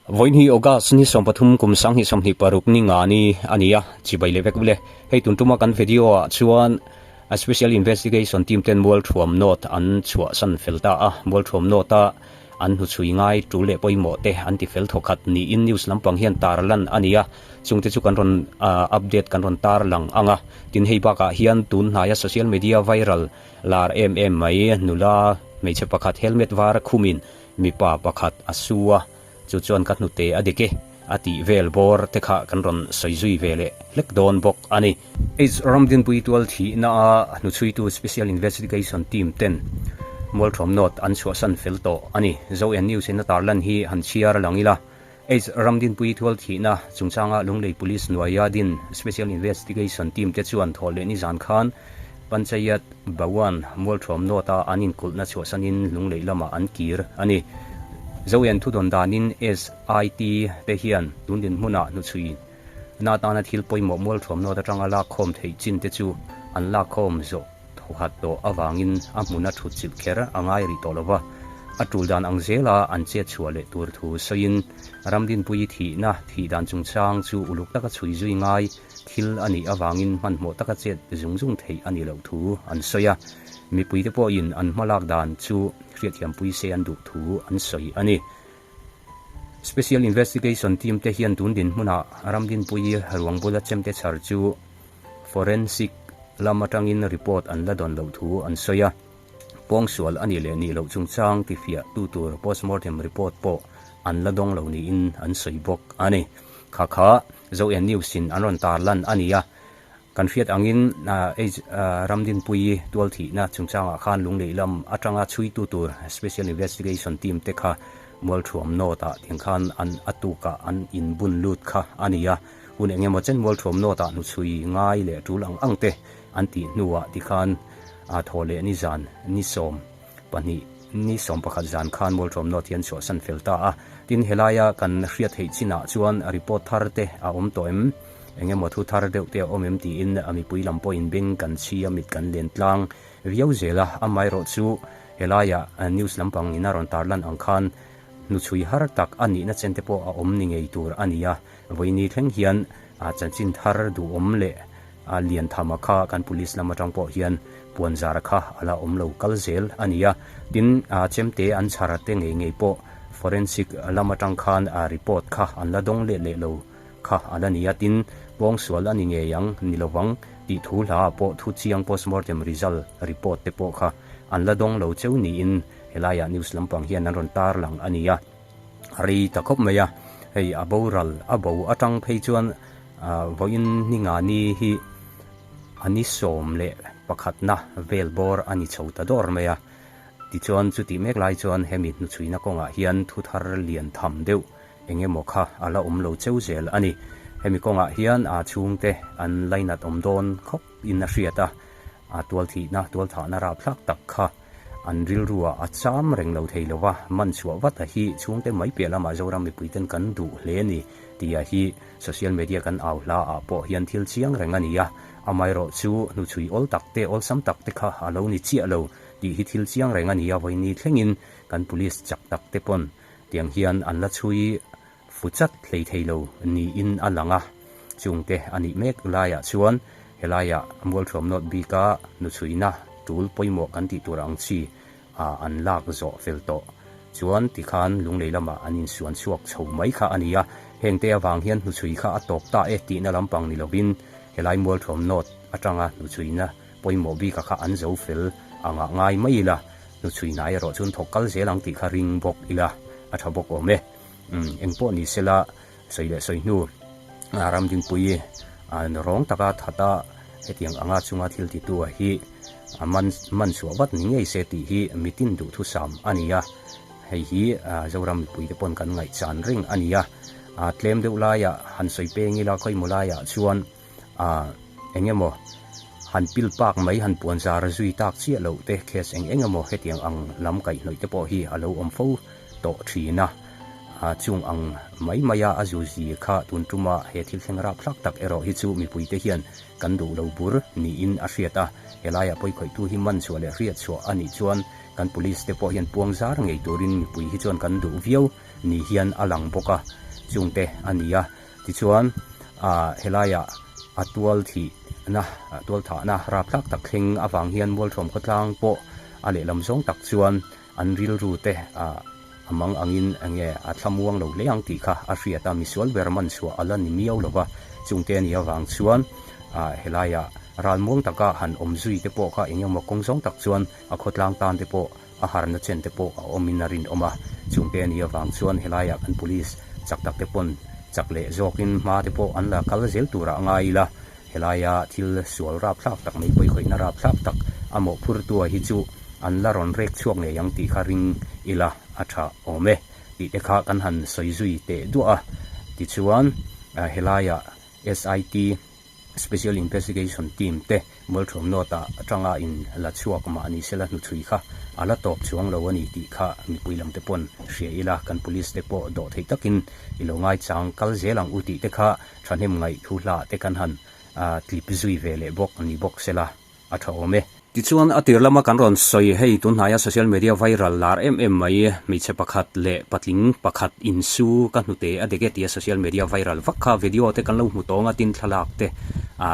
Vawiin hi August ni 13 kum 2026 ni nga ni a ni a, chibai leh vek ule. Hei tun tuma kan video ah chuan a Special Investigation Team ten Mualthuam North an chhuahsan fel ta a, Mualthuam North a an hnuchhui ngai tul leh pawimawh te an ti fel thawkhat niin news lampang hian tar lan a ni a, chungte chu kan rawn update kan rawn tar lang ang a. Tin hei bakah hian tun hnaia social media viral lar em em mai nula hmeichhe pakhat helmet var khumin Mipa pakhat a su a, chu chuan ka hnute a dik e, a tih vel bawr te kha kan rawn sawi zui ve leh hlek dawn bawk a ni. H Ramdinpui tual thihna a hnuchhuitu Special Investigation Team ten Mualthawm North an chhuahsan fel tawh a ni. Zoen News in a tarlan hi han chhiar lang ila. H Ramdinpui tual thihna chungchanga Lunglei Police hnuaia din Special Investigation Team te chuan thawh leh nizan khan Panchayat Bhawan Mualthuam North-a an inkulhna chhuahsanin Lunglei lamah an kir a ni. Zoen thudawn danin SIT te hian tun dinhmunah hnuchhui na atana thil pawimawh Mualthuam North atanga lakkhawm theih chin te chu an lakkhawm zawh Thawkhat tawh avangin a hmuna thut chilh kher a ngai rih tawh lo va, a tul dan ang zela an chet chhuah leh tur thu sawiin Ramdinpuii thihna thih dan chungchang chu uluk taka chhui zui ngai thil a nih avangin hmanhmawh taka chet zung zung theih a nih loh thu an sawi a, mipuite pawhin an hmalak dan chu hriatthiampui se an duh thu an sawi a ni. Special Investigation Team te hian tun dinhmunah Ramdinpuii ruang bula chemte chhar chu Forensic lam atangin report an la dawn loh thu an sawi a, pawngsual a nih leh nih loh chungchang tifiah tu tur postmortem report pawh an la dawng lo niin an sawi bawk a ni. Kha kha Zoen News in an rawn tarlan a ni a, kan hriat angin Ramdinpuii tualthihna chungchangah khan Lunglei lam atanga chhuitu tur Special Investigation Team te kha Mualthuam North ah tiang khan an a tukah an inbun lut kha a ni a. Hun eng emaw chen Mualthuam North-ah hnuchhui ngai leh tul ang ang te an tih hnuah tikhan a thaw leh ni zan ni 12 ni 11 zan khan Mualthuam North hi an chhuahsan fel ta a. Tin, helaia kan hriat theih chinah chuan report thar te a awm tawh em? Eng emaw thu thar deuh te a awm em tiin a mipui lam pawhin beng kan chhi a, mit kan len tlang viau zel a. Amaherawhchu helaia news lampang in a rawn tarlan ang khan hnuchhui har tak a nihna chen te pawh a awm ni ngei tur a ni a. Vawiini thleng hian chanchin thar duhawm leh Lianthama kha kan police lam atang pawh hian puanzara kha a la awm lo kal zel a ni a. Tin, chemte an chhar te ngei ngei pawh forensic lam atang khan report kha an la dawng let leh lo kha a la ni a. Tin, pawngsual a ni ngei ang ni lovang tih thu hla ah pawh thu chiang postmortem result report te pawh kha an la dawng lo cheu niin helaiah news lampang hian an rawn tarlang a ni a. A rei ta khawp mai a, hei a boral a bo atang phei chuan vawiin ni nga ni hi a ni 11na vel bawr a ni chho ta dawr mai a. Tichuan chutih mek lai chuan hemi hnuchhuina kawngah hian thu thar lian tham deuh eng emaw kha a la awm lo cheu zel a ni. Hemi kawngah hian a chhungte an lainat awm dawn khawp in a hriat a, a tualthihna tualthahna rapthlak tak kha An rilruah a cham reng lo thei lo va, man chhuah vat a hi chhungte mai piah lamah Zoram mipuiten kan duh hle a ni tih a hi social media kan au hla ah pawh hian thil chiang reng a ni a, amaherawh chu hnuchhui awl tak te awlsam tak te kha a lo ni chiah lo tih hi thil chiang reng a ni a, vawiini thlengin kan police chak tak te pawn tiang hian an la chhui fu chat hlei thei lo niin a lang a, chungte a nih mek laiah chuan helaiah Mualthuam North bika hnuchhuina tul pawimawh kan tih tur ang chi ah an lak zawh fel tawh chuan tikhan Lunglei lamah an insuan chhuak chho mai kha a ni a, hengte avang hian hnuchhui kha a tawp ta e tihna lampang ni lovin helai Mualthuam North atanga hnuchhuina pawimawh bika kha an zo fel angah ngai mai ila, hnuchhuina erawh chuan thawk kal zel ang tih kha ring bawk ila a tha bawk awm e. Umm eng pawh ni sela sawi leh sawi hnu Ramdinpuii rawng taka that a hetiang anga chunga thil titu a hi a man man chhuah vat ni ngei se tih hi mitin duhthusam a ni a, hei hi Zoram mipui te pawn kan ngaihchan reng a ni a, tlem deuh laiah han sawi peng ila khawimaw laiah chuan Aa eng emaw han pil pak mai han puan zar zui tak chiah loh te case eng eng emaw hetiang ang lam kaihhnawih te pawh hi a lo awm fo tawh thin a. Aa chung ang mai mai a a zu zi kha tun tuma he thil thleng rap hlak tak erawh hi chu mipui te hian kan duh lo bur niin a hriat a. Helaiah pawikhawihtu hi man chhuah leh hriat chhuah a nih chuan Kan police te pawh hian puang zar ngei turin mipui hi chuan kan duh viau ni hian a lang bawk a, chungte a ni a. Tichuan ah helaiah a tual thihna tual thahna rapthlak tak thleng avang hian Mualthuam khawtlang pawh a lehlam zawng tak chuan an rilru te ah a mang angin enge a thlamuang lo hle ang tih kha a hriat a, misual ber man chhuah a la ni miau lo va, chungte a nih avang chuan ah helaiah ralmuang taka han awm zui te pawh kha eng emaw kawng zawng tak chuan a khawtlang tan te pawh a harna chen te pawh a awmin a rinawm a, chungte a nih avang chuan helaiah kan police chak tak te pawn chak leh zawkin hma te pawh an la kal zel turah a ngai ila, helaia thil sual rapthlak tak mai pawikhawihna rapthlak tak a mawhphurtua hi chu an la rawn rek chhuak ngei ang tih kha ring ila a tha awm e tih te kha kan han sawi zui teh duah a, tichuan helaiah SIT. Special Investigation Team te Mualthuam North-ah atanga in la chhuak mah ni sela hnuchhui kha a la tawp chuang lo a ni tih kha mipui lam te pawn hria ila, kan Police te pawh dawh theih takin i lo ngaichang kal zel ang u tih te kha thahnem ngaih thu hla te kan han tlip zui ve leh bawk ni bawk sela. A tha awm e. Tichuan, a tir lama kan rawn sawi hei tunhnaia social media viral lar em em mai, hmeichhe pakhat leh patling pakhat insu ka hnute a dek e tia social media viral vak kha video te kan lo hmu tawng a, tin thlalak te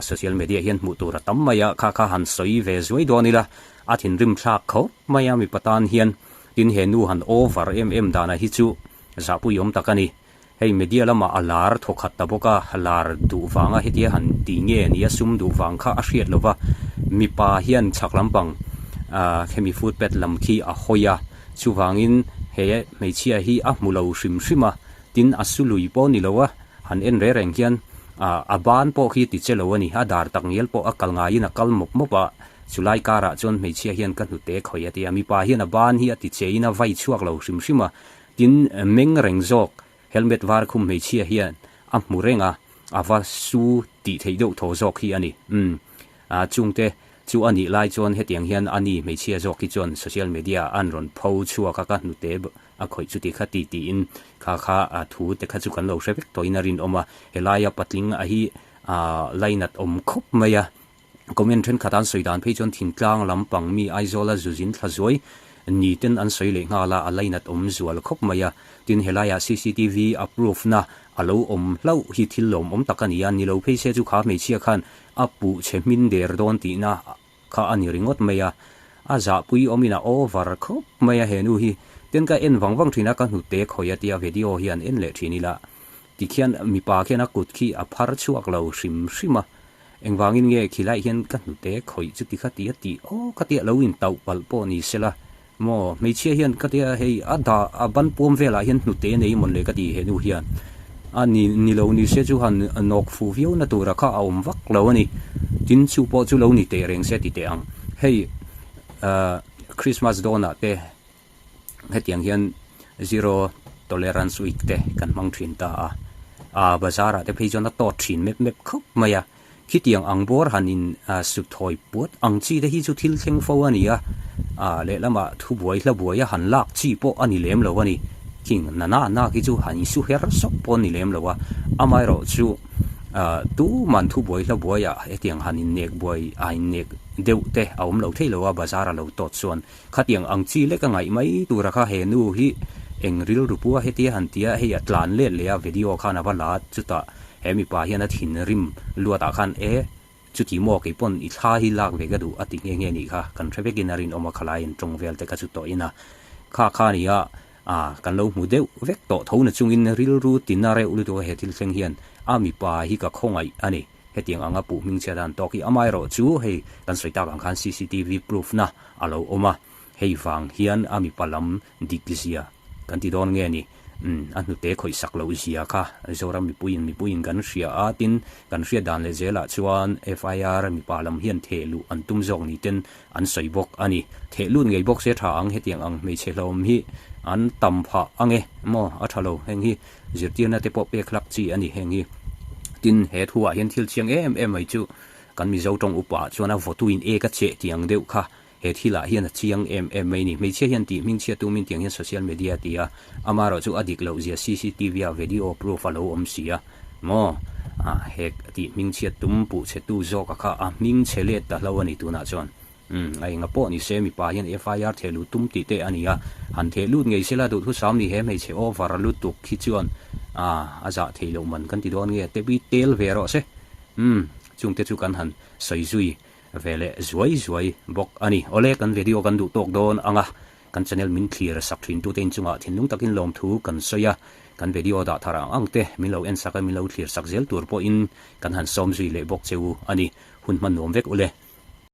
social media hian hmuh tur a tam mai a, kha kha han sawi ve zuai dawn ila a thinrim thlak khawp mai a mipa tan hian, tin he nu han over em em dana hi chu zahpui awm tak a ni. Hei media lamah a lar thawkhat ta bawk a, lar duh vanga hetia han tih nge ni a sum duh vang kha a hriat lo va, mipa hian chhak lampang ah hemi footpath lam khi a hawi a, chuvangin he hmeichhia hi a hmu lo hrim hrim a, tin a su lui pawh ni lo a, han en reng reng hian ah a ban pawh khi ti che lo a ni, a dar tak ngial pawh a kal ngaiin a kal mawp mawp a, chulai karah chuan hmeichhia hian ka hnute khawih a ti a, mipa hian a ban hi a ti che in a vai chhuak lo hrim hrim a, Tin, meng reng zawk, helmet var khum hmeichhia hian a hmu reng a, a va su tih theih deuh thaw zawk hi a ni. Umm, a chungte chu a nih lai chuan hetiang hian a ni hmeichhia zawk hi chuan social media an rawn pho chhuak a, ka hnute a khawih chuti kha ti tiin kha kha a thu te kha chu kan lo hre vek tawhin a rinawm a, helaia patling a hi a lainat awm khawp mai a. Comment thenkhat an sawi dan phei chuan thingtlang lampang mi Aizawla zuzin thla zuai ni ten an sawi leh nghal a, a lainat awm zual khawp mai a. Tin, helaiah cctv approve na a lo awm hlauh hi thil lawmawm tak a ni a, ni lo phei se chu kha hmeichhia khan a puh chhe hmin der dawn tihna kha a ni ringawt mai a. A zahpui awmin a over khawp mai a he nu hi. Tin, ka en vang vang thin a, ka hnute khawih a tia video hian en leh thin ila. Tikhian mipa khian a kut khi a phar chhuak lo hrim hrim a. Engvangin nge khilaiah hian ka hnute khawih chuti kha ti a tih aw ka tia lo intauh palh pawh ni sela maw hmeichhia hian ka tia hei a dah a ban puam velah hian hnute nei mawn le ka ti he nu hian a ni ni lo ni se chu han nawk fuh viau na tura kha a awm vak lo a ni tin chu pawh chu lo ni teh reng se ti teh ang hei ah Christmas dawnah te Hetiang hian zero tolerance week te kan hmang thin ta a, ah bazar ah te phei chuan a tawt thin mep mep khawp mai a, khitiang ang bawr han in sut thawi puat ang chi te hi chu thil thleng fo a ni a, ah lehlamah thubuai hla buai a han lak chi pawh a ni lem lo a ni, khing na na na khi chu han in su her sawk pawh a ni lem lo a, amaherawh chu ah tuman thubuai hla buai ah hetiang han in nek buai a in nek deuh te a awm lo thei lo a bazar a lo tawt chuan. Khatiang ang chi lek a ngaih mai tura kha he nu hi eng rilru pua hetia han tia hei a tlan let leh a video khan a va la chutah he mipa hian a thinrim luatah khan e chuti maw kei pawn i thla hi lak ve ka duh a ti nghe nghe nih kha kan hre vekin a rinawm a khalai in tawng vel te kha chu tawhin a kha kha nia a kan lo hmu deuh vek tawh tho na chungin rilru tina reuh lutuk a he thil thleng hian a mipa hi ka khawngaih a ni. Hetiang anga puh hmingchhia dan tawk hi amaherawh chu hei kan sawi tak ang khan cctv proof na a lo awm a, hei vang hian a mipa lam dik zia kan ti dawn nge ni? Umm a hnute khawih sak loh zia kha Zoram mipuiin mipuiin kan hria a, tin kan hriat dan leh zelah chuan FIR mipa lam hian theh luh an tum zawk ni ten an sawi bawk a ni. Theh lut ngei bawk se tha ang hetiang ang hmeichhe hlawm hi an tam phah ange maw a tha lo heng hi. Zirtirna te pawh pek hlak chi a ni heng hi. Tin, he thuah hian thil chiang em em mai chu kan Mizo tawng upa chuan a vawtuin ek a cheh tih ang deuh kha he thilah hian a chiang em em mai a ni. Hmeichhia hian tih hmingchhia tumin tiang hian social media a ti a, amaherawh chu a dik loh zia cctv ah video proof a lo awm si a maw? Ah, hek tih hmingchhia tum puhchhetu zawka kha a hmingchhe let ta hlo a ni tunah chuan. Umm, a enga pawh ni se mipa hian FIR theh lut tum tih te a ni a, han theh lut ngei sela duhthusam ni he hmeichhe over lutuk hi chuan a zah theih loh man kan ti dawn nge te bi tel ve rawh se. Umm, chungte chu kan han sawi zui ve leh zuai zuai bawk a ni. Awle, kan video kan duh tawk dawn ang a, kan channel min thlir sak thin tute inchungah thinlung takin lawmthu kan sawi a, kan video dah thar ang ang te min lo en sak a, min lo thlir sak zel tur pawhin kan han sawm zui leh bawk che u a ni. Hun hman nuam vek ule.